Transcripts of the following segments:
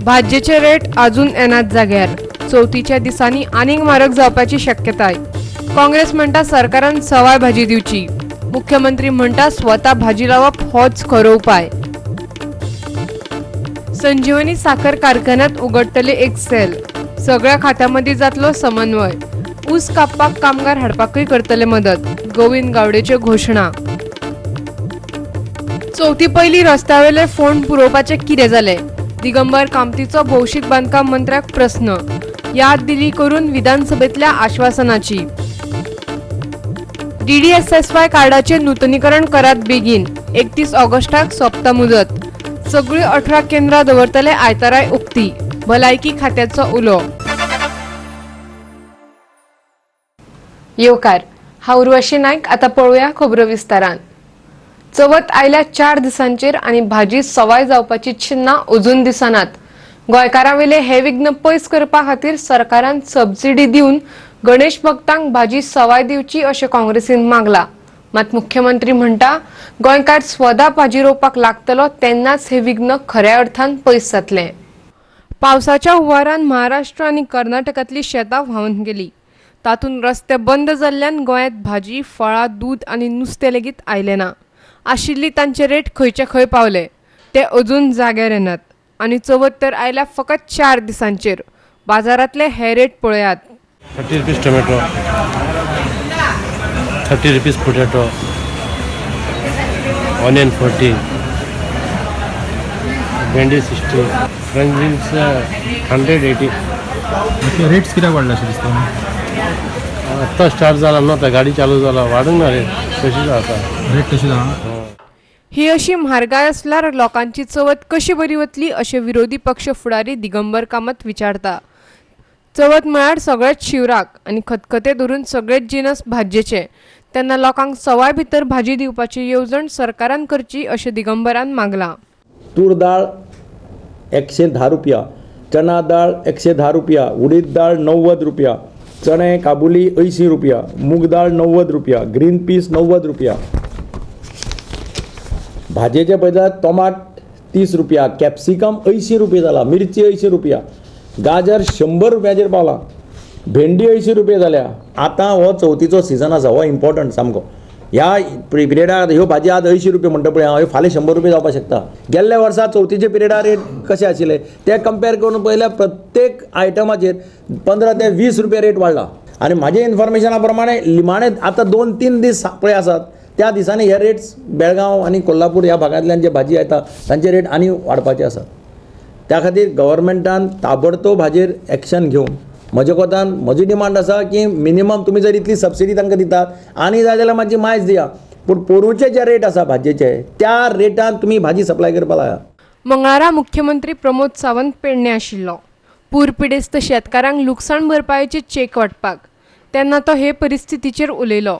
भाजयेचे rate अजून येनात जाग्यार. चवथीच्या दिसांनी आनीक म्हारग जावपाची शक्यताय. काँग्रेस म्हणटा सरकारान सवाय भाजी दिवची. मुख्यमंत्री म्हणटा स्वता भाजी लावप होच खरो उपाय. संजीवनी साखर कारखान्यात उगडटले एक सेल. सगळ्या खात्यामदीं जातलो समन्वय. ऊस कापपाक कामगार हाडपाकूय करतले मदत. गोविंद गावडेच्यो घोशणा. चवथी पयलीं रस्त्यावेले फोंड पुरोवपाचें कितें जालें? दिगंबर कामतीचो भौशीक बांदकाम मंत्र्याक प्रस्न. याद दिली करून विधानसभेंतल्या आश्वासनाची. डीडीएसएसवाय कार्डाचें नुतनीकरण करात बेगीन. 31 ऑगस्टाक सोंपता मुदत. सगळीं 18 केंद्रां दवरतले आयताराय उक्ती. भलायकी खात्याचो उलो. येवकार, हांव उर्वशी नायक. आतां पळोवया खबरो विस्तारान. चवथ आयल्या 4 दिसांचेर आनी भाजी सवाय जावपाची चिन्नां अजून दिसनात. गोंयकारांवेले हे विघ्न पयस करपा खातीर सरकारान सबसिडी दिवन गणेश भक्तांक भाजी सवाय दिवची अशें काँग्रेसीन मागला. मात मुख्यमंत्री म्हणटा गोंयकार स्वता भाजी रोवपाक लागतलो तेन्नाच हे विघ्न खऱ्या अर्थान पयस जातलें. पावसाच्या हुंवारान महाराष्ट्र आनी कर्नाटकांतली शेतां व्हांवन गेली. तातूंत रस्ते बंद जाल्ल्यान गोंयांत भाजी, फळां, दूद आनी नुस्तें लेगीत आयलें ना. आशिल्ली तांचे रेट खंयचे खंय पावले, ते अजून जाग्यार येनात. आनी चवथ तर आयल्या फकत 4 दिसांचेर. बाजारांतले हे रेट पळयात. 30 rupees tomato, 30 rupees potato, onion 40, भेंडी 60, French beans 180. Rates कित्याक वाडले अशें दिसता? आत्तां स्टार्ट जाला न्हू, आतां गाडी चालू जाला, वाडूंक ना रेट, तशीच आसा. रेट तशीच आहा. ही अशी म्हारगाय आसल्यार लोकांची चवथ कशी बरी वतली अशें विरोधी पक्ष फुडारी दिगंबर कामत विचारता. चवथ म्हळ्यार सगळेच शिवराक आनी खतखते धरून सगळेच जिनस भाजयेचे. तेन्ना लोकांक सवाय भितर भाजी दिवपाची येवजण सरकारान करची अशें दिगंबरान मागलां. तूर दाळ 110 रुपया, चना दाळ 110 रुपया, उडीद दाळ 90 रुपया, चणे काबुली 80 रुपया, मूग दाळ 90 रुपया, ग्रीन पीस 90 रुपया. भाजयेचे पळयता टोमाट 30 रुपया, कॅप्सिकम 80 रुपया जाला, मिरची 80 रुपया, गाजर 100 रुपयाचेर पावला, भेंडी 80 रुपया जाल्या. आतां हो चवथीचो सिजन आसा, हो इम्पॉर्टंट सामको. ह्या पिरियडार ह्यो भाजी आज 80 रुपया म्हणटा पळय हांव, ह्यो फाल्यां 100 रुपया जावपाक शकता. गेल्ल्या वर्सा चवथीचे पिरियडार रेट कशे आशिल्ले ते कंपेर करून पळयल्यार प्रत्येक आयटमाचेर 15 ते 20 रुपया रेट वाडला. आनी म्हाजे इन्फॉर्मेशना प्रमाणे निमाणे आतां 2-3 दीस पळय आसात, त्या दिसांनी हे रेट्स बेळगांव आनी कोल्हापूर ह्या भागांतल्यान जे भाजी येता तांचे रेट आनी वाडपाचे आसात. त्या खातीर गव्हर्मेंटान ताबडतोब हाजेर एक्शन घेवन म्हज्या कोतान म्हजी डिमांड आसा की मिनिमम तुमी जर इतली सबसिडी तांकां दितात आनी जाय जाल्यार मातशी मायज दिया, पूण पोरूंचे जे रेट आसा भाजयेचे त्या रेटान तुमी भाजी सप्लाय करपाक लाया. मंगळारा मुख्यमंत्री प्रमोद सावंत पेडणे आशिल्लो. पूर पिडेस्त शेतकारांक लुकसाण भरपायेचे चेक वांटपाक तेन्ना तो हे परिस्थितीचेर उलयलो.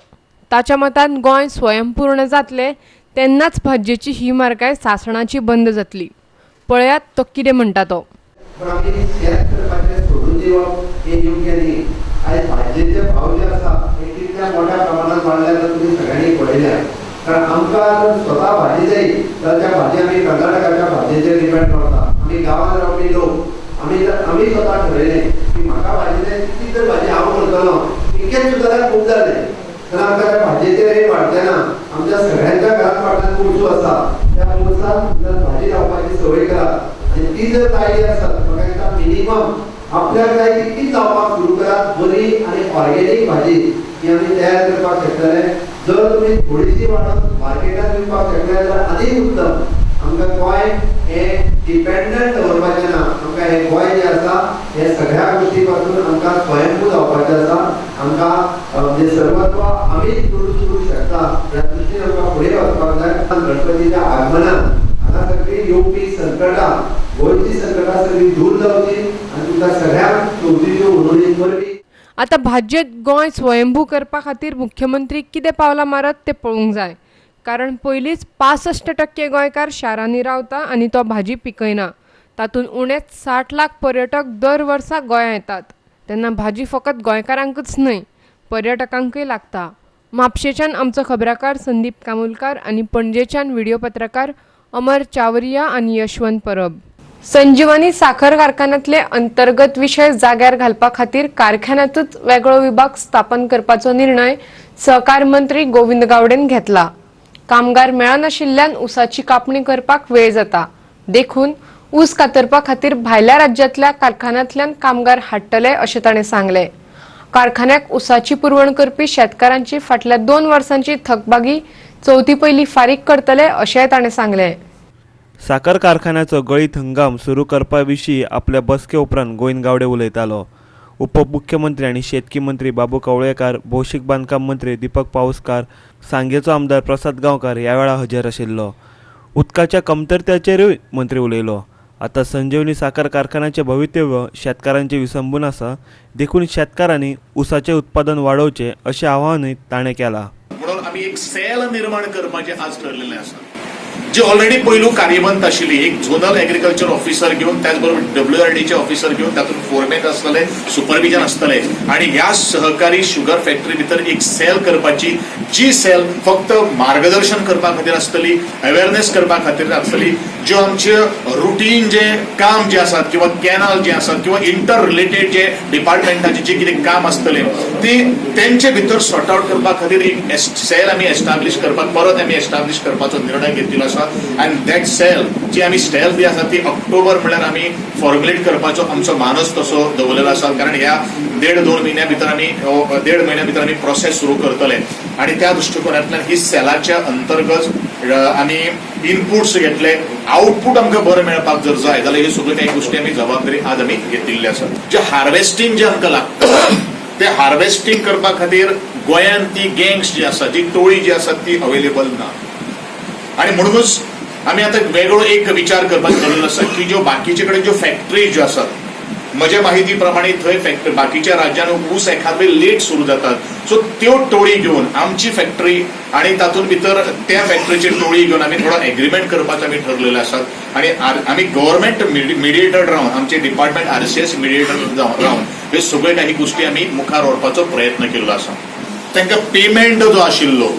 ताच्या मतान गोंय स्वयंपूर्ण जातलें तेन्नाच भाजयेची ही म्हारगाय सासणाची बंद जातली. पळयात तो कितें म्हणटा तो. पण आमी शेत करपाचें सोडून दिवप हें योग्य न्ही. आयज भाजयेचे भाव जे आसा हे कितल्या मोठ्या प्रमाणात वाडल्या तर तुमी सगळ्यांनी पळयल्या. कारण आमकां जर स्वता भाजी जाय जाल्यार त्या भाजी आमी कर्नाटकाच्या भाजयेचेर डिपेंड रावता. आमी गांवांत रावपी लोक, आमी जर आमी स्वता ठरयलें की म्हाका भाजी जाय तितली तर भाजी हांव करतलो, इतकेंच सुद्दां जाल्यार खूब जालें. तर आमकां त्या भाजयेचे रेट वाडचे ना. आमच्या सगळ्यांच्या घरात फाटल्यान पोरसूं आसा, त्या पोरसांत जर भाजी लावपाची संवय करात आनी ती जर लायली आसत म्हाका दिसता मिनिमम आपल्याक जाय तितलीच लावपाक सुरू करात. बरी आनी ऑर्गेनीक भाजी ही आमी तयार करपाक शकतले. जर तुमी थोडीशी वाडोवन मार्केटात विकपाक शकले जाल्यार आनीक उत्तम. आमकां गोंय हें डिपेंडंट दवरपाचें ना. आमकां हें गोंय जें आसा हे सगळ्या गोश्टी पासून आमकां स्वयंभू जावपाचें आसा. आमकां म्हणजे सर्वत्व आमीच प्रोड्यूस करूंक शकता ह्या दृश्टीन आमकां फुडें वचपाक जाय. गणपतीच्या आगमनान हांगा सगळीं येवपी संकटां, गोंयची संकटां सगळीं दूर जावची आनी तुमकां सगळ्यांक चवथीच्यो हुनोनी परबीं. आतां भाजयेंत गोंय स्वयंभू करपा खातीर मुख्यमंत्री कितें पावलां मारत तें पळोवंक जाय. कारण पयलींच 65% गोंयकार शारांनी रावता आनी तो भाजी पिकयना. तातूंत उणेच 60 लाख पर्यटक दर वर्सा गोंयांत येतात. तेन्ना भाजी फकत गोंयकारांकूच न्हय पर्यटकांकूय लागता. म्हापशेच्यान आमचो खबराकार संदीप कामुलकार आनी पणजेच्यान व्हिडियो पत्रकार अमर चावरिया आनी यशवंत परब. संजीवनी साखर कारखान्यांतले अंतर्गत विशय जाग्यार घालपा खातीर कारखान्यांतूच वेगळो विभाग स्थापन करपाचो निर्णय सहकार मंत्री गोविंद गावडेन घेतला. कामगार मेळनाशिल्ल्यान ऊसाची कापणी करपाक वेळ जाता, देखून ऊस कातरपा खातीर भायल्या राज्यांतल्या कारखान्यांतल्यान कामगार हाडटले अशें ताणें सांगलें. कारखान्याक ऊसाची पुरवण करपी शेतकारांची फाटल्या 2 वर्सांची थकबाकी चवथी पयलीं फारीक करतले अशेंय ताणें सांगलें. साखर कारखान्याचो गळीत हंगाम सुरू करपा विशीं आपल्या बसके उपरांत गोविंद गावडे उलयतालो. उपमुख्यमंत्री आनी शेतकी मंत्री बाबू कवळेकार, भौशीक बांदकाम मंत्री दीपक पाऊसकार, सांगेचो आमदार प्रसाद गांवकार ह्या वेळार हजर आशिल्लो. उदकाच्या कमतरतेचेरूय मंत्री उलयलो. आतां संजीवनी साखर कारखान्याचें भवितव्य शेतकारांचें विसंबून आसा, देखून शेतकारांनी ऊसाचें उत्पादन वाडोवचें अशें आवाहनूय ताणें केलां. म्हणून आमी एक सेल निर्माण करपाचें आज ठरलेलें आसा, जी ऑलरेडी पयलू कार्यबंद आशिल्ली. एक झोनल एग्रीकल्चर ऑफिसर घेवन, त्याच बरोबर WRDचे ऑफिसर घेवन, तातूंत फोरमॅन आसतले, सुपरविजन आसतले आनी ह्या सहकारी शुगर फॅक्टरी भितर एक सेल करपाची, जी सेल फक्त मार्गदर्शन करपा खातीर आसतली, अवेरनेस करपा खातीर आसतली. ज्यो आमचे रुटीन जे काम जे आसात किंवा कॅनल जे आसात किंवा इंटर रिलेटेड जे डिपार्टमेंटाचे जे कितें काम आसतले ती तेंचे भितर सॉर्ट आउट करपा खातीर एक सेल आमी एस्टाब्लीश करपाक, परत आमी एस्टाब्लीश करपाचो निर्णय घेतिल्लो आसा. आनी that cell जी आमी सेल जी आसा ती ऑक्टोबर म्हणल्यार आमी फॉर्मुलेट करपाचो आमचो मानस तसो दवरलेलो आसा. कारण ह्या 1.5-2 म्हयन्या भितर आमी 1.5 म्हयन्या भितर आमी प्रोसेस सुरू करतले आनी त्या दृश्टिकोनांतल्यान ही सेलाच्या अंतर्गत आमी इनपुट्स घेतले, आउटपुट आमकां बरें मेळपाक जर जाय जाल्यार ह्यो सगळ्यो काही गोश्टी आमी जबाबदारी आज आमी घेतिल्ली आसा. जे हार्वेस्टींग जे आमकां लागता ते हार्वेस्टींग करपा खातीर गोंयांत ती गँग्स जी आसा, जी टोळी जी आसा ती अवेलेबल ना. आनी म्हणूनच आमी आतां वेगळो एक विचार करपाक ठरलेलो आसा की ज्यो बाकीचे कडेन ज्यो फॅक्टरी ज्यो आसात, म्हज्या माहिती प्रमाणे थंय फॅक्टरी बाकीच्या राज्यांत ऊस एखाद लेट सुरू जातात, सो त्यो टोळी घेवन आमची फॅक्टरी आनी तातूंत भितर त्या फॅक्टरीची टोळी घेवन आमी थोडो एग्रीमेंट करपाचो आमी ठरलेले आसात. आनी आमी गव्हर्मेंट मिडिएटर रावन, आमचे डिपार्टमेंट RCS mediator रावन ह्यो सगळ्यो काही गोश्टी आमी मुखार व्हरपाचो प्रयत्न केल्लो आसा. तांकां पेमेंट जो आशिल्लो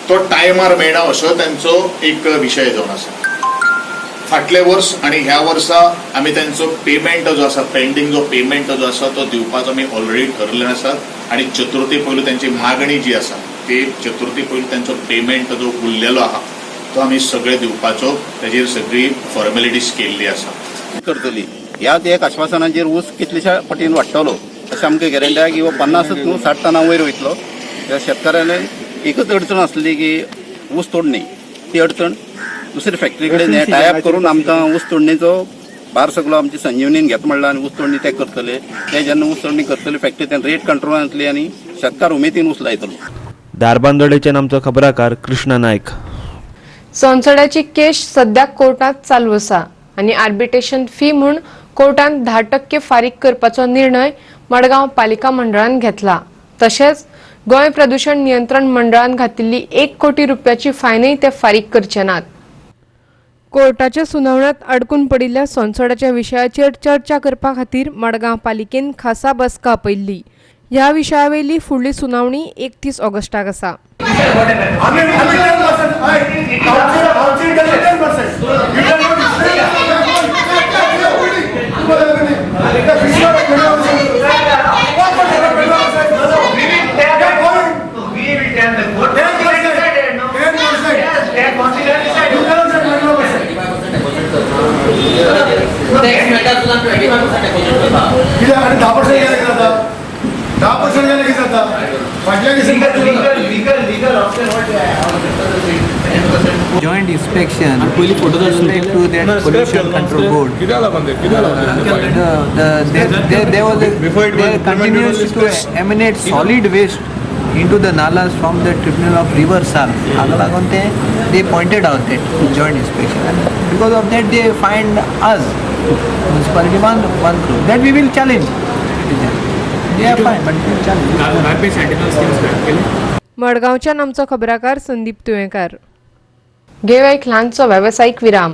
तो टायमार मेळना असो तांचो एक विशय जावन आसा. फाटले वर्स आनी ह्या वर्सा आमी तांचो पेमेंट जो आसा, पेंडींग जो पेमेंट जो आसा तो दिवपाचो आमी ऑलरेडी ठरलेले आसात. आनी चतुर्थी पयलू तांची मागणी जी आसा ती चतुर्थी पयलू तांचो पेमेंट जो उरलेलो आहा तो आमी सगळे दिवपाचो ताजेर सगळी फॉर्मेलिटीज केल्ली आसा. करतली ह्याच एक आश्वासनाचेर ऊस कितलेश्या पटीन वाडटलो अशें आमकां गॅरंटी आहा की हो 50 न्हू 60 टना वयर वयतलो. शेतकऱ्यान एकच अडचण आसली की ऊस तोडणी, ती अडचण दुसरी फॅक्टरी कडेन टायप करून आमकां ऊस तोडणीचो भार सगळो आमची संजीवनीन घेत म्हणला आनी ऊस तोडणी ते करतले. ते जेन्ना ऊस तोडणी करतले फॅक्टरी तेन्ना रेट कंट्रोलान येतली आनी शेतकार उमेदीन ऊस लायतलो. धारबांदोडेच्यान आमचो खबराकार कृष्णा नायक. सोनसड्याची केश सद्याक कोर्टात चालू आसा आनी आर्बिट्रेशन फी म्हूण कोर्टान 10% फारीक करपाचो निर्णय मडगांव पालिका मंडळान घेतला. तशेंच गोंय प्रदूषण नियंत्रण मंडळान घातिल्ली 1 कोटी रुपयाची फायनय ते फारीक करचे नात. कोर्टाच्या सुनावण्यांत अडकून पडिल्ल्या सोनसड्याच्या विशयाचेर चर्चा करपा खातीर मडगांव पालिकेन खासा बसका आपयल्ली. ह्या विशयावेली फुडली सुनावणी 31 ऑगस्टाक आसा. Joint inspection with respect to that pollution control board. There continues to emanate solid waste into the nalas from the tribunal of River Sal. They pointed out that joint inspection, and because of that they fined us, municipality, 1 crore. That we will challenge. They are fine, but we will challenge. मडगांवच्यान आमचो खबराकार संदीप तुयेंकार. घेवया एक ल्हानसो वेवसायीक विराम.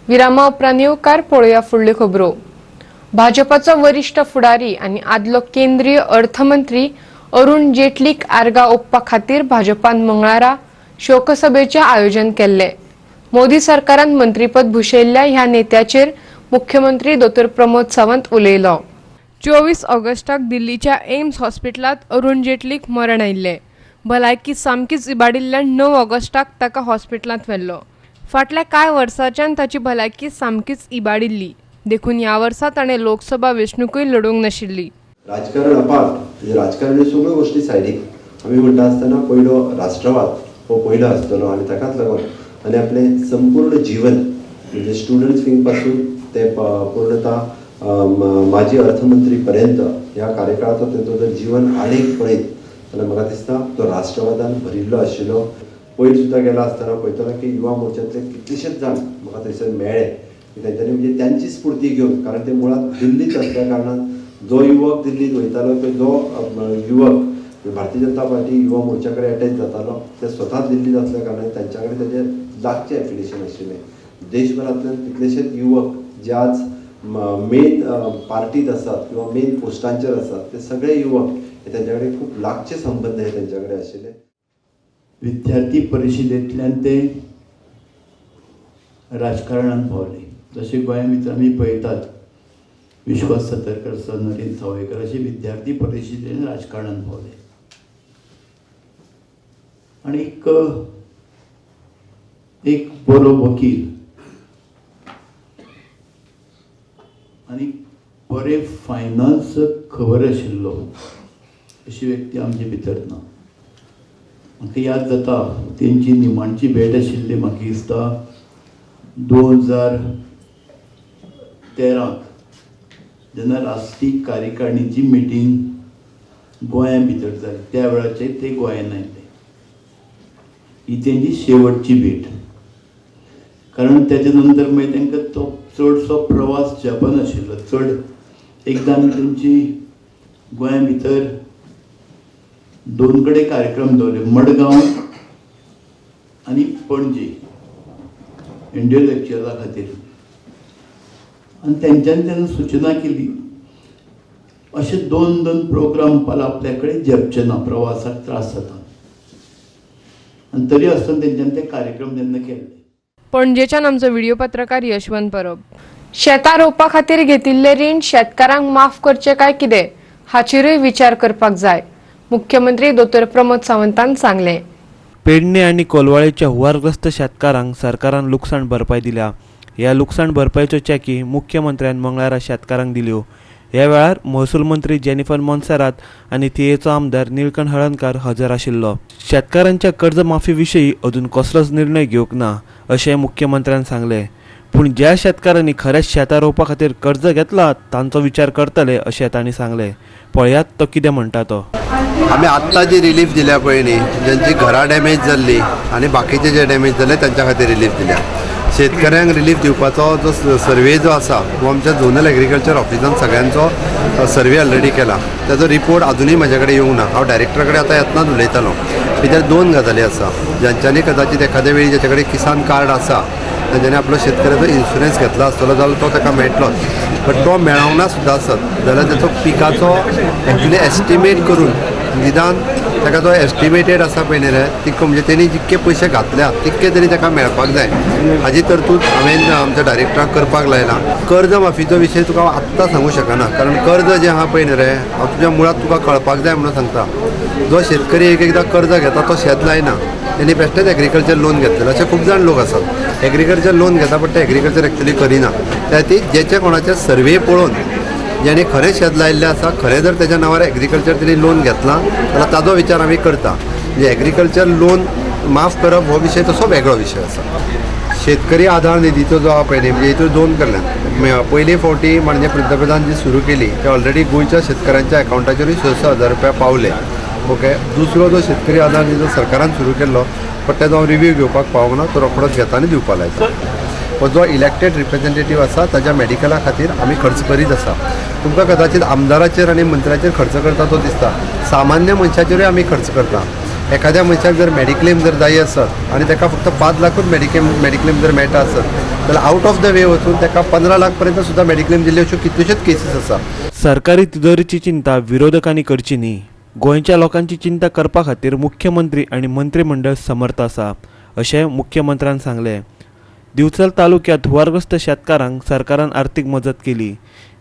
विरामा उपरांत येवकार पळोवया फुडल्यो खबरो. भाजपाचो वरिश्ठ फुडारी आनी आदलो केंद्रीय अर्थमंत्री अरुण जेटलीक आर्गां ओंपपा खातीर भाजपान मंगळारा शोकसभेचें आयोजन केल्लें. मोदी सरकारान मंत्रीपद भुशयिल्ल्या ह्या नेत्याचेर मुख्यमंत्री दोतोर प्रमोद सावंत उलयलो. 24 ऑगस्टाक दिल्लीच्या एम्स हॉस्पिटलांत अरुण जेटलीक मरण आयिल्लें. भलायकी सामकीच इबाडिल्ल्यान 9 ऑगस्टाक ताका हॉस्पिटलांत व्हेल्लो. फाटल्या कांय वर्सांच्यान ताची भलायकी सामकीच इबाडिल्ली, देखून ह्या वर्सा ताणें लोकसभा वेंचणुकूय लडोवंक नाशिल्ली. राजकारण अपार्ट, म्हणजे राजकारणी सगळ्यो गोष्टी सायडीक आमी म्हणटा आसतना पयलो राष्ट्रवाद हो पयलो आसतलो आनी ताकाच लागून आनी आपलें संपूर्ण जीवन म्हणजे स्टुडंट्स विंग पासून ते पूर्णता माजी अर्थमंत्री पर्यंत ह्या कार्यकाळाचो तेंचो जर जीवन आलेख पळयत जाल्यार म्हाका दिसता तो राष्ट्रवादान भरिल्लो आशिल्लो. पयर सुद्दां गेला आसतना पळयतना की युवा मोर्चांतले कितलेशेच जाण म्हाका थंयसर मेळ्ळे की तेंच्यांनी म्हणजे त्यांची स्फूर्ती घेवन, कारण ते मुळांत दिल्लीत आसल्या कारणान जो युवक दिल्लीत वयतालो किंवा जो युवक भारतीय जनता पार्टी युवा मोर्चा कडेन अटॅच जातालो ते स्वता दिल्लीत आसल्या कारणान तेंच्या कडेन तेजें लागचें एफिलिएशन आशिल्लें. देशभरांतल्यान कितलेशेच युवक जे आज मेन पार्टीत आसात किंवा मेन पोस्टांचेर आसात ते सगळे युवक हे तेंच्या कडेन खूब लागचे संबंद हे तेंच्या कडेन आशिल्ले. विद्यार्थी परिशदेंतल्यान ते राजकारणान पावले. जशें गोंया भितर आमी पळयतात विश्वास सतरकर सर, नरेंद्र सावयकर अशे विद्यार्थी परिशदेन राजकारणान पावले. आनी एक बरो वकील आनी बरें फायनान्स खबर आशिल्लो अशी व्यक्ती आमचे भितर ना. म्हाका याद जाता तेंची निमाणची भेट आशिल्ली म्हाका दिसता 2013 जेन्ना राष्ट्रीय कार्यकारिणीची मिटींग गोंया भितर जाली त्या वेळाचेर ते गोंयान आयले. ही तेंची शेवटची भेट, कारण तेच्या नंतर मागीर तांकां तो चडसो प्रवास जपान आशिल्लो. चड एकदां आमी तेंची गोंया भितर 2 कडेन कार्यक्रम दवरले, मडगांव आनी पणजे इंटलेक्च्युअला खातीर. आनी तेंच्यांनी तेन्ना सुचना केली अशे 2-2 प्रोग्राम पाल आपल्या कडेन झेपचे ना, प्रवासाक त्रास जाता. आनी तरी आसतना तेंच्यांनी ते कार्यक्रम तेन्ना केल्ले. पणजेच्यान आमचो व्हिडिओ पत्रकार यशवंत परब. शेतां रोवपा खातीर घेतिल्लें रीण शेतकारांक माफ करचें काय कितें हाचेरूय विचार करपाक जाय, मुख्यमंत्री दोतोर प्रमोद सावंतान सांगलें. पेडणे आनी कोलवाळेच्या हुवारग्रस्त शेतकारांक सरकारान लुकसाण भरपाय दिल्या. ह्या लुकसाण भरपायच्यो चॅकी मुख्यमंत्र्यान मंगळारा शेतकारांक दिल्यो. ह्या वेळार महसूल मंत्री जेनिफर मोन्सेरात आनी थियेचो आमदार निळकंठ हळर्णकार हजर आशिल्लो. शेतकारांच्या कर्ज माफी विशीं अजून कसलोच निर्णय घेवंक ना अशें मुख्यमंत्र्यान सांगलें. पूण ज्या शेतकारांनी खरेंच शेतां रोवपा खातीर कर्ज घेतला तांचो विचार करतले अशें तांणी सांगलें. पळयात तो कितें म्हणटा तो. आमी आत्तां जी रिलीफ दिल्या पळय न्ही, ज्यांची घरां डॅमेज जाल्ली आनी बाकीचे जे डॅमेज जाल्ले तांच्या खातीर रिलीफ दिल्या. शेतकऱ्यांक रिलीफ दिवपाचो जो सर्वे जो आसा तो आमच्या झोनल एग्रीकल्चर ऑफिसान सगळ्यांचो सर्वे ऑलरेडी केला. ताजो रिपोर्ट अजुनूय म्हाज्या कडेन येवंक ना. हांव डायरेक्टरा कडेन आतां येतनाच उलयतालो. कित्याक 2 गजाली आसा, ज्यांच्यांनी कदाचीत एखाद्या वेळी ज्याच्या कडेन किसान कार्ड आसा तांच्यांनी आपलो शेतकऱ्याचो इन्शुरन्स घेतला आसतलो जाल्यार तो ताका मेळटलोच, बट तो मेळोंक ना सुद्दां आसत जाल्यार ताचो पिकाचो एक्चुली एस्टिमेट करून निदान ताका जो एस्टिमेटेड आसा पळय न्ही रे तितको म्हणजे तेणी जितके पयशे घातल्या तितके तरी ताका मेळपाक जाय हाजी तरतूद हांवें आमच्या डायरेक्टराक करपाक लायला. कर्ज माफीचो विशय तुका हांव आत्तां सांगूं शकना, कारण कर्ज जें आहा पळय न्ही रे हांव तुज्या मुळांत तुका कळपाक जाय म्हणून सांगता. जो शेतकरी एक एकदां कर्ज घेता तो शेत लायना, तेणी बेश्टेच एग्रीकल्चर लोन घेतलेलें अशे खूब जाण लोक आसात. एग्रीकल्चर लोन घेता बट ते एग्रीकल्चर एक्चुली करिना. त्या खातीर जेचे कोणाचे सर्वे पळोवन जेणे खरें शेत लायिल्लें आसा, खरें जर तेज्या नांवार एग्रीकल्चर तेणी लोन घेतलां जाल्यार ताजो विचार आमी करता. म्हणजे एग्रीकल्चर लोन माफ करप हो विशय तसो वेगळो विशय आसा. शेतकरी आधार निधीचो जो आहा पळय न्ही, म्हणजे हितून 2 कडल्यान पयली फावटी म्हणजे पंतप्रधान जी सुरू केली ते ऑलरेडी गोंयच्या शेतकऱ्यांच्या एकावंटाचेरूय 6,000 रुपया पावले. ओके, दुसरो जो शेतकरी आधार निधी सरकारान सुरू केल्लो बट तेजो हांव रिव्यू घेवपाक पावूंक ना, तो रोखडोच घेता आनी दिवपाक लायता. जो इलेक्टेड रिप्रेझेंटेटीव आसा ताज्या मेडिकला खातीर आमी खर्च करीत आसा. तुमकां कदाचीत आमदाराचेर आनी मंत्र्याचेर खर्च करता तो दिसता, सामान्य मनशाचेरूय आमी खर्च करता. एखाद्या मनशाक जर मेडिक्लेम जर जाय आसत आनी ताका फक्त 5 लाखूच मेडिक्लेम जर मेळटा आसत जाल्यार आउट ऑफ the वे वचून ताका 15 लाख पर्यंत सुद्दां मेडिक्लेम दिल्ल्यो अश्यो कितल्योश्योच केसीस आसा. सरकारी तिजोरीची चिंता विरोधकांनी करची न्ही. गोंयच्या लोकांची चिंता करपा खातीर मुख्यमंत्री आनी मंत्रीमंडळ समर्थ आसा अशें मुख्यमंत्र्यान सांगलें. दिवचल तालुक्यात हुंवारग्रस्त शेतकारांक सरकारान आर्थीक मजत केली.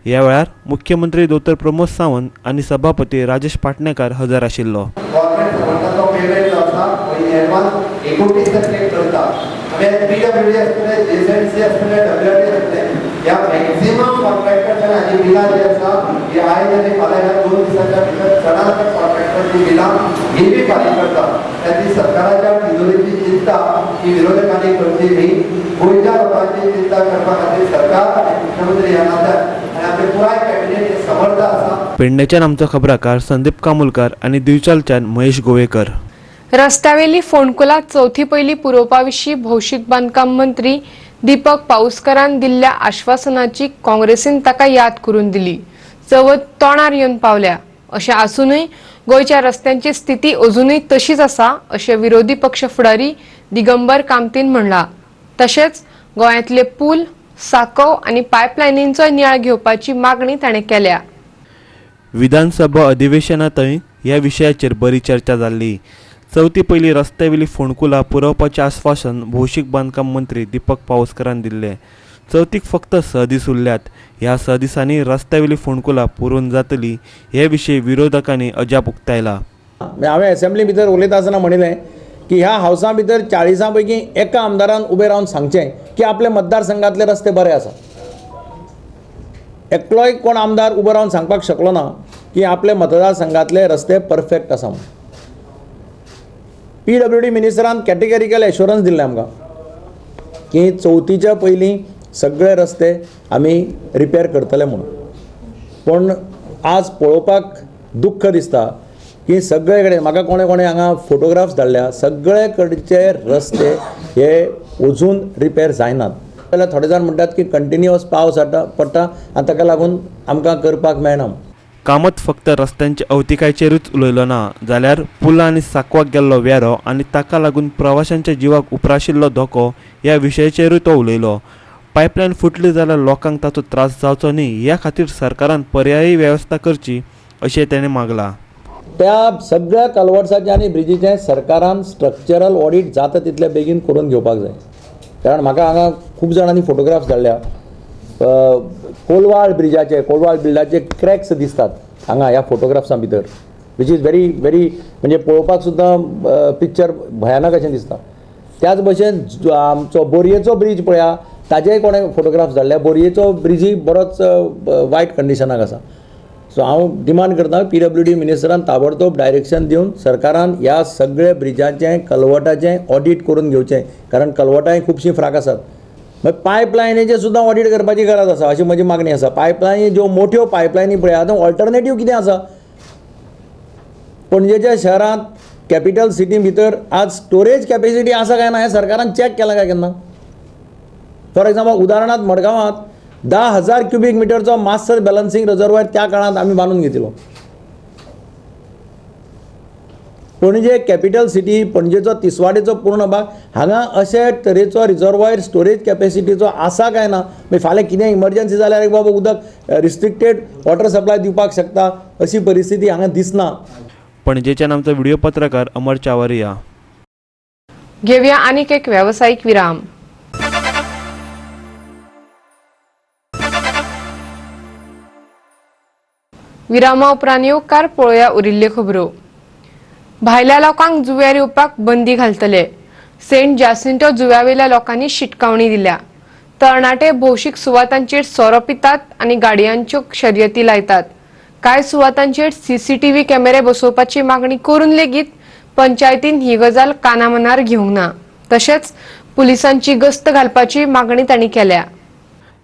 ह्या वेळार मुख्यमंत्री दोतोर प्रमोद सावंत आनी सभापती राजेश पाटणेकार हजर आशिल्लो. पेडणेच्यान आमचो खबराकार संदीप कामुलकर आनी दिवचलच्यान महेश गोवेकर. रस्त्यावेली फोंडकुलां चवथी पयलीं पुरोवपा विशीं भौशीक बांदकाम मंत्री दीपक पाऊसकरान दिल्ल्या आश्वासनाची काँग्रेसीन ताका याद करून दिली. चवथ तोंडार येवन पावल्या अशें आसूनय गोंयच्या रस्त्यांची स्थिती अजूनय तशीच आसा अशें विरोधी पक्ष फुडारी दिगंबर कामतीन म्हणलां. तशेंच गोंयांतले पूल, साकव आनी पायपलायनींचोय नियाळ घेवपाची मागणी ताणें केल्या. विधानसभा अधिवेशनांतय ह्या विशयाचेर बरी चर्चा जाल्ली. चवथी पयलीं रस्त्यावेली फोंडकुलां पुरोवपाचें आस्वासन भौशीक बांदकाम मंत्री दीपक पाऊसकरान दिल्लें. चवथीक फक्त 6 दीस उरल्यात. ह्या 6 दिसांनी रस्त्यावेली फोंडकुलां पुरोवन जातली हे विशीं विरोधकांनी अजाप उक्तायला. हांवें असेंब्ली भितर उलयता आसतना म्हणिल्लें की ह्या हावसा भितर 40 पैकी एका आमदारान उबें रावन सांगचें की आपले मतदारसंघातले रस्ते बरे आसा. एकलोय कोण आमदार उबो रावन सांगपाक शकलो ना की आपले मतदारसंघातले रस्ते परफेक्ट आसा म्हणून. पीडब्ल्यूडी मिनिस्टरान कॅटेगरिकल एश्योरन्स दिल्लें आमकां की चवथीच्या पयलीं सगळे रस्ते आमी रिपेर करतले म्हणून. पूण आज पळोवपाक दुख्ख दिसता की सगळे कडेन म्हाका कोणे कोणे हांगा फोटोग्राफ्स धाडल्या, सगळे कडचे रस्ते हे अजून रिपेर जायनात. जाल्यार थोडे जाण म्हणटात की कंटिन्युअस पावस पडटा आनी ताका लागून आमकां करपाक मेळना. कामत फक्त रस्त्यांचे अवतिकायचेरूच उलयलो ना जाल्यार पुलां आनी साकवाक गेल्लो वेरो आनी ताका लागून प्रवाशांच्या जिवाक उप्राशिल्लो धोको ह्या विशयाचेरूय तो उलयलो. पायपलायन फुटली जाल्यार लोकांक ताचो त्रास जावचो न्ही ह्या खातीर सरकारान पर्यायी वेवस्था करची अशें ताणें मागलां. त्या सगळ्या कलवर्साचें आनी ब्रिजीचें सरकारान स्ट्रक्चरल ऑडीट जाता तितले बेगीन करून घेवपाक जाय. कारण म्हाका हांगा खूब जाणांनी फोटोग्राफ्स धाडल्या. कोलवाळ ब्रिजाचे, कोलवाळ बिल्डाचे क्रॅक्स दिसतात हांगा ह्या फोटोग्राफ्सां भितर, which is very very म्हणजे पळोवपाक सुद्दां पिक्चर भयानक अशें दिसता. त्याच भशेन आमचो बोरयेचो ब्रीज पळया, ताजेय कोणें फोटोग्राफ्स धाडल्या. बोरयेचो ब्रिजूय बरोच वायट कंडिशनाक आसा. सो हांव डिमांड करता पीडब्ल्यूडी मिनिस्टरान ताबडतोब डायरेक्शन दिवन सरकारान ह्या सगळे ब्रिजाचें, कलवटाचें ऑडीट करून घेवचें. कारण कलवटांय खुबशीं फ्राक आसात. मागीर पायपलायनीचें सुद्दां ऑडीट करपाची गरज आसा अशी म्हजी मागणी आसा. पायपलायनी ज्यो मोठ्यो पायपलायनी पळय आतां ऑल्टरनेटीव कितें आसा? पणजेच्या शहरांत कॅपिटल सिटी भितर आज स्टोरेज कॅपेसिटी आसा काय ना हें सरकारान चॅक केलां काय केन्ना? फॉर एग्जाम्पल उदाहरणांत मडगांवांत 10,000 क्युबीक मिटरचो मास्टर बॅलन्सिंग रिजर्वायर त्या काळांत आमी बांदून घेतिल्लो. पणजे कॅपिटल सिटी, पणजेचो तिसवाडीचो पूर्ण भाग हांगा अशे तरेचो रिजर्वायर स्टोरेज कॅपेसिटीचो आसा काय ना? मागीर फाल्यां कितें इमर्जन्सी जाल्यार बाबा उदक रिस्ट्रिक्टेड वॉटर सप्लाय दिवपाक शकता अशी परिस्थिती हांगा दिसना. पणजेच्यान आमचो व्हिडिओ पत्रकार अमर चावरिया. घेवया आनीक एक व्यावसायिक विराम. विरामा उपरांत येवकार पळोवया उरिल्ल्यो खबरो. भायल्या लोकांक जुव्यार येवपाक बंदी घालतले. सेंट जासिंटो जुव्यावेल्या लोकांनी शिटकावणी दिल्या. तरणाटे भौशीक सुवातांचेर सोरो पितात आनी गाडयांच्यो शर्यती लायतात. कांय सुवातांचेर सीसीटीव्ही कॅमेरे बसोवपाची मागणी करून लेगीत पंचायतीन ही गजाल कानामनार घेवंक ना. तशेंच पुलिसांची गस्त घालपाची मागणी तांणी केल्या.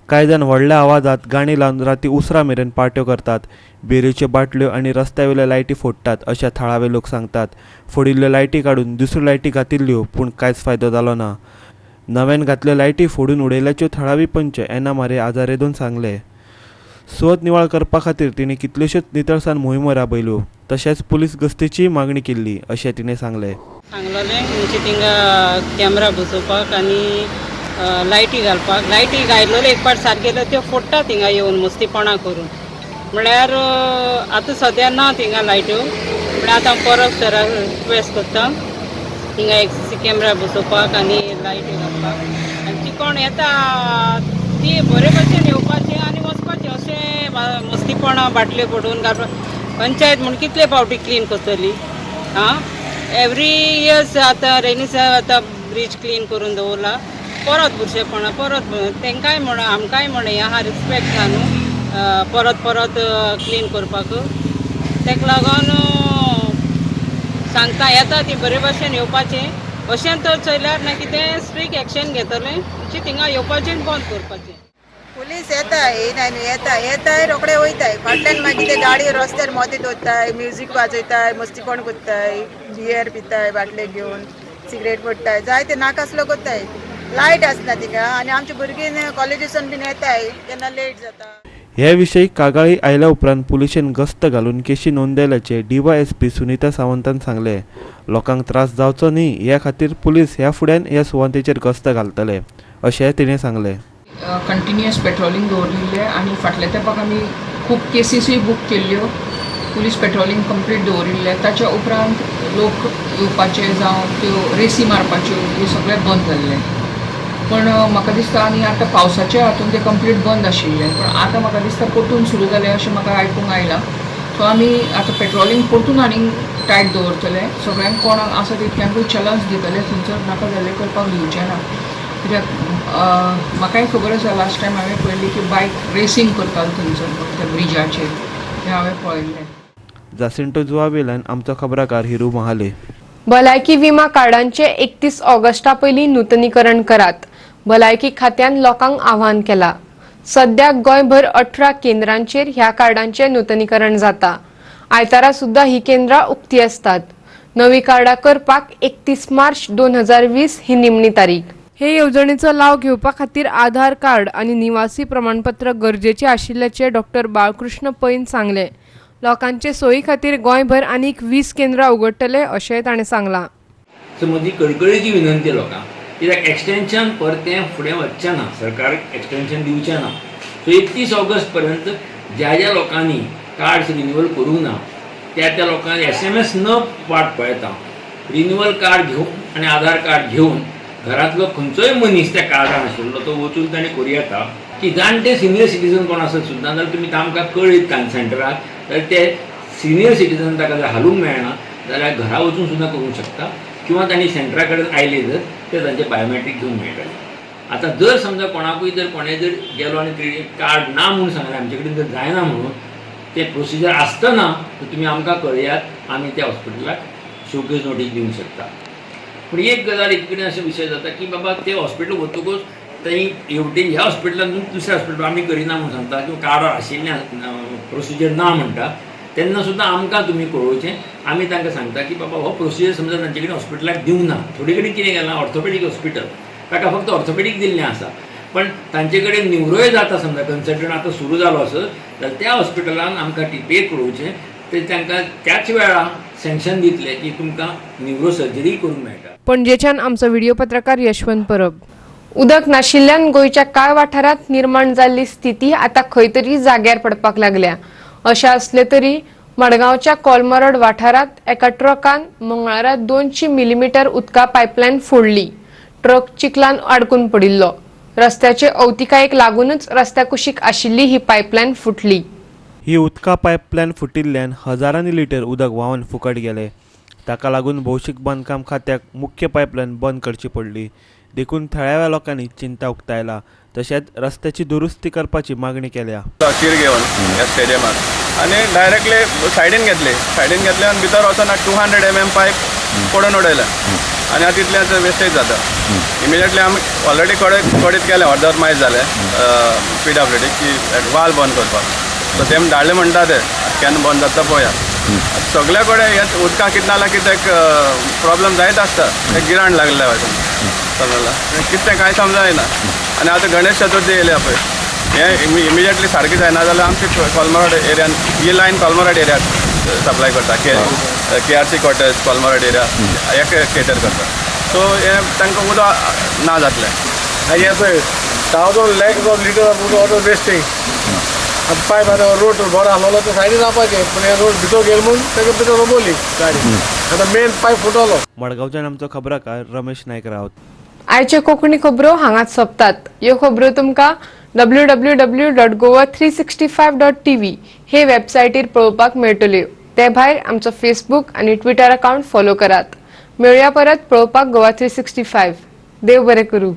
कांय जाण व्हडल्या आवाजात गाणी लावन राती उसरां मेरेन पार्ट्यो करतात. बिरेच्यो बाटल्यो आनी रस्त्यावेल्यो लायटी फोडटात अशें थळावे लोक सांगतात. फोडिल्ल्यो लायटी काडून दुसऱ्यो लायटी घातिल्ल्यो पूण कांयच फायदो जालो ना. नव्यान घातल्यो लायटी फोडून उडयल्याच्यो थळावी पंच एना मारे आजारेदोन सांगले. सुवात निवळ करपा खातीर तिणें कितल्योश्योच नितळसाण मोहिमो राबयल्यो तशेंच पुलीस गस्तीचीय मागणी केल्ली अशें तिणें सांगलें. सांगलेलें म्हणजे थिंगा कॅमेरा बसोवपाक आनी लायटी घालपाक. लायटी घायलेल्यो एक पाट सारकेल्यो त्यो फोडटा थिंगा येवन मस्तीपणां करून. म्हळ्यार आतां सद्या ना थिंगा लायट्यो, पूण आतां परत सराक रिक्वेस्ट करता थिंगा एक सी सी कॅमरा बसोवपाक आनी लायटी घालपाक. आनी ती कोण येता ती बरे भशेन येवपाची आनी वचपाची, अशें मस्तीपणां बाटल्यो पडून घालपाक. पंचायत म्हूण कितले फावटी क्लीन करतली? आं, एवरी इयर्स आतां रेनी आतां ब्रिज क्लीन करून दवरला, परत बुरशेपणां परत. तांकांय म्हण आमकांय म्हण हें आहा, रिस्पेक्ट आहा न्हू परत परत क्लीन करपाक. ताका लागून सांगता येता ती बरे भशेन येवपाचें. अशें तर चोयल्यार ना कितें स्ट्रीक एक्शन घेतलें, म्हणजे थिंगा येवपाचें बंद करपाचें. पुलीस येता, येयना न्हू, येता येताय रोखडे वयताय. फाटल्यान मागीर ते गाडी रस्त्यार मदें दवरताय, म्युजीक वाजयताय, मस्तीपण करताय, बियर पिताय, बाटले घेवन सिगरेट पडटाय, जायते नाकासलो करताय. लायट आसना थिंगा आनी आमची भुरगीं कॉलेजीसून बीन येताय तेन्ना लेट जाता. हे विशीं कागाळी आयल्या उपरांत पुलिशेन गस्त घालून केशी नोंदयल्याचे डीवायएसपी सुनीता सावंतान सांगले. लोकांक त्रास जावचो न्ही ह्या खातीर पुलीस ह्या फुड्यान ह्या सुवातेचेर गस्त घालतले अशें तिणें सांगले. कंटिन्युअस पेट्रोलिंग दवरिल्लें आनी फाटल्या तेंपाक आमी खूब केसीसूय बूक केल्ल्यो. पुलीस पेट्रोलिंग कंप्लीट दवरिल्लें. ताच्या उपरांत लोक येवपाचे जावं त्यो रेसी मारपाच्यो ह्यो सगळें बंद जाल्लें. पण म्हाका दिसता आनी आतां पावसाच्या हातून तें कंप्लीट बंद आशिल्लें, पण आतां म्हाका दिसता परतून सुरू जालें अशें म्हाका आयकूंक आयलां. सो आमी आतां पेट्रोलिंग परतून आनीक टायट दवरतले. सगळ्यांक कोणाक आसा तितक्यांकूय चलन्स दितले, थंयसर नाका जाल्लें करपाक दिवचें ना. कित्याक म्हाकाय खबर आसा, लास्ट टायम हांवें पळयल्ली की बायक रेसींग करतालो थंयसर त्या ब्रिजाचेर, तें हांवें पळयल्लें. जासिंटो जुवावेल्यान आमचो खबराकार हिरू महाले. भलायकी विमा कार्डांचे 31 ऑगस्टा पयलीं नुतनीकरण करात, भलायकी खात्यान लोकांक आव्हान केला. सद्याक गोंयभर 18 केंद्रांचेर ह्या कार्डांचे नुतनीकरण जाता. आयतारा सुद्धा ही केंद्रां उक्ती आसतात. नवी कार्डां करपाक 31 मार्च 2020 ही निमणी तारीख. हे येवजणेचो लाव घेवपा खातीर आधार कार्ड आनी निवासी प्रमाणपत्र गरजेचे आशिल्ल्याचे डॉक्टर बाळकृष्ण पैन सांगले. लोकांचे सोयी खातीर गोंयभर आनीक 20 केंद्रां उगडटले अशेंय ताणें सांगलां. सो म्हजी कळकळीची विनंती लोकांक, कित्याक एक्सटेन्शन परतें फुडें वचचें ना, सरकार एक्सटेन्शन दिवचें ना. सो 31 ऑगस्ट पर्यंत ज्या ज्या लोकांनी कार्ड्स रिन्युअल करूंक ना त्या त्या लोकांनी SMS न वाट पळयता रिन्युअल कार्ड घेवन आनी आधार कार्ड घेवन घरांतलो खंयचोय मनीस त्या कार्डान आशिल्लो तो वचून ताणें करूं येता. की जाणटे सिनियर सिटीजन कोण आसत सुद्दां जाल्यार तुमी तांकां कळयत कान सेंटराक, जाल्यार ते सिनियर सिटीजन ताका जर हालूंक मेळना जाल्यार घरा वचून सुद्दां करूंक शकता, किंवा तांणी सेंटरा कडेन आयले जर ते तांचे बायोमॅट्रीक घेवन मेळटले. आतां जर समजा कोणाकूय जर कोणें जर गेलो आनी क्रेडीट कार्ड ना म्हूण सांगलें, आमचे कडेन जर जायना म्हणून तें प्रोसिजर आसतना तर तुमी आमकां कळयात, आमी त्या हॉस्पिटलाक शोकेज नोटीस दिवंक शकता. पूण एक गजाल एक कडेन अशें विशय जाता की बाबा ते हॉस्पिटल वतकूच थंय हेवटेन ह्या हॉस्पिटलांतून दुसऱ्या हॉस्पिटल आमी करिना म्हूण सांगता किंवा कार्डार आशिल्लें प्रोसिजर ना म्हणटा, तेन्ना सुद्दां आमकां तुमी कळोवचें. आमी तांकां सांगता की बाबा हो प्रोसिजर समजा तांचे कडेन हॉस्पिटलाक दिवना. थोडे कडेन कितें केलां, ऑर्थोपेडीक हॉस्पिटल ताका फक्त ऑर्थोपेडीक दिल्लें आसा, पण तांचे कडेन न्युरोय जाता समजा कन्सल्टंट आतां सुरू जालो आसत जाल्यार त्या हॉस्पिटलान आमकां टीपीए कळोवचें, ते तांकां त्याच वेळा सँक्शन दितले की तुमकां न्युरो सर्जरी करूंक मेळटा. पणजेच्यान आमचो व्हिडिओ पत्रकार यशवंत परब. उदक नाशिल्ल्यान गोंयच्या कांय वाठारांत निर्माण जाल्ली स्थिती आतां खंय तरी जाग्यार पडपाक लागल्या. अशें आसलें तरी मडगांवच्या कोलमरड वाठारांत एका ट्रकान मंगळारा 200 मिलीमीटर उदका पायपलायन फोडली. ट्रक चिखलान आडकून पडिल्लो. रस्त्याचे अवतिकायेक लागूनच रस्त्या कुशीक आशिल्ली ही पायपलायन फुटली. ही उदका पायपलायन फुटिल्ल्यान हजारांनी लिटर उदक व्हांवन फुकट गेलें. ताका लागून भौशीक बांदकाम खात्याक मुख्य पायपलायन बंद करची पडली. देखून थळाव्या लोकांनी चिंता उक्तायला, तशेंच रस्त्याची दुरुस्ती करपाची मागणी केल्या. कीर घेवन ह्या स्टेडियमार आनी डायरेक्टली सायडीन घेतली, सायडीन घेतली आनी भितर वचून 200 mm पायप पडून उडयलें आनी आतां तितलेंच वेस्टेज जाता. इमिजिएटली आमी ऑलरेडी कडेच केलें, अर्द वर मायज जालें PWD की वाल बंद करपाक. सो तेम धाडले म्हणटा ते केन्ना बंद जाता पळोवया. सगल्या कडेन हें उदकाक कितें ना जाल्यार कितें प्रॉब्लम जायत आसता, एक गिराण लागलें भाशेन समजला, कितें कांय समजायना. आनी आतां गणेश चतुर्थी येयल्या पळय, हें इमिजिएटली सारकें जायना जाल्यार आमचे कोलमराड एरियान ही लायन कोलमराड एरियाक सप्लाय करता, KRC cottage Colmorod area हेका केटर करता. सो हें तांकां उदक ना जातलें. आनी हें पळय 1000 lakhs of litre of water wasting. आतां पायप आतां रोड बरो आसलेलो तो सायडीन जावपाचें, पूण हे रोड भितर गेलो म्हूण तेका भितर रोबोली गाडी, आतां मेन पायप फुटलो. मडगांवच्यान आमचो खबराकार रमेश नायक रावत. आयच्यो कोंकणी खबरो हांगाच सोंपतात. ह्यो खबरो तुमकां www.goa365.tv हे वेबसायटीर पळोवपाक मेळटल्यो. ते भायर आमचो फेसबूक आनी ट्विटर अकाउंट फॉलो करात. मेळया परत पळोवपाक गोवा 365. देव बरें करूं.